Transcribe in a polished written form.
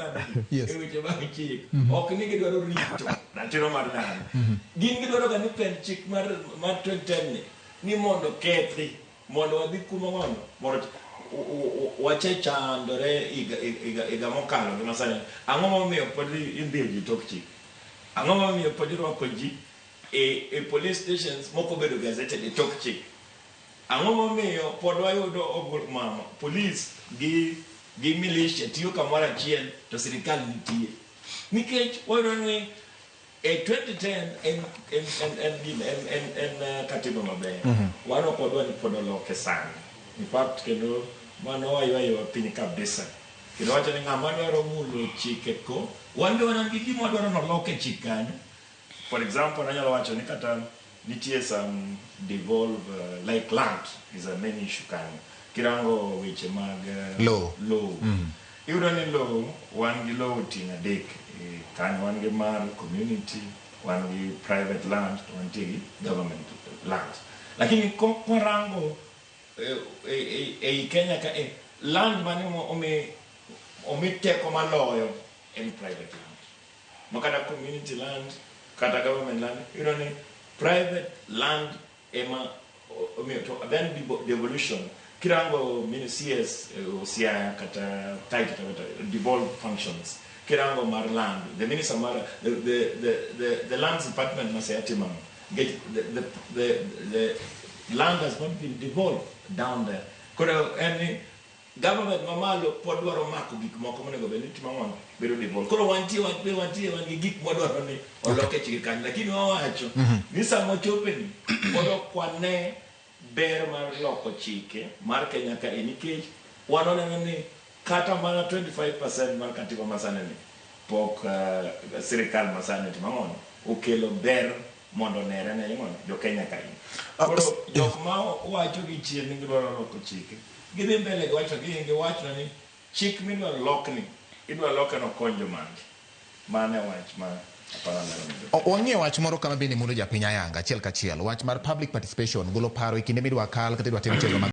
masani e weche mag chik ok ni gidwaro rito ratiro mar dhano. Gin gidwaro ga ni pend chik mar 2010 ni mondo kethi mondo wadhi kuma ngono mondo wache chandore higa mokalo gi masani. Ang'o momiyo pod indhiyo ji tok chik? Ang'o momiyo pod irwako ji e police stations mok obedo gazetted e tok chik? Ang'o momiyo pod wayudo mama police gi militia tiyo kamoro achiel to sirikal nitie? Nikech wayudo ni e 2010 en gima en katiba maber. Wan ok wadwa ni pod oloke sani. In fact, kendo mano waywayowa piny kabisa. Kendo wacho ni ng'ama dwaro mulo chike ko, wan be wan gi gima wadwaro nolok e chik kanyo. For example, anyalo wacho ni kata nitie some devolve like land is a main issue kanyo. Kirango weche mag Lowo. Lowo. Iyudo ni lowo, wan gi lowo tieng' adek kanyo. Wan gi mar community, wan gi private land, to wantie gi government land. Lakini kwarango ei Kenya ka e land mane omi teko maloyo en private land. Ma kata community land, kata government land, iyudo ni private land ema omiyo. To then devolution, kirango mini CS Siaya kata Taita Taveta devolved functions, kirango mar land, the minister mar the lands department ma Siaya timo ang'o? Nikech the land has not been devolved down there. Koro en ni government mamalo pod dwaro mako gik moko monego bed ni timo ang'o, bedo devolved. Koro wantie, wan be wantie, wan gi gik mwadwaro ni olok e chike kanyo, lakini wawacho ni sama ochopeni pod ok wane ber mar loko chike mar Kenya ka e, nikech wan waneno ni kata mana 25% mar katiba masani ni pok sirikal masani otimo ang'o, okelo ber mondo onere ne mondo jo Kenya ka in. Koro jok ma wacho gi chien ni gidwaro loko chike, gidhi mbele giwacho gi giwachna ni chik midwaro lokni idwa loke nokony jomage. Mano e wach ma aparo lero ne jopiny. Wang'iyo wach moro kama bende mulo japiny ayanga achiel kachiel, wach mar public participation, golo paro e kinde midwa kal kata idwa tim chenro mag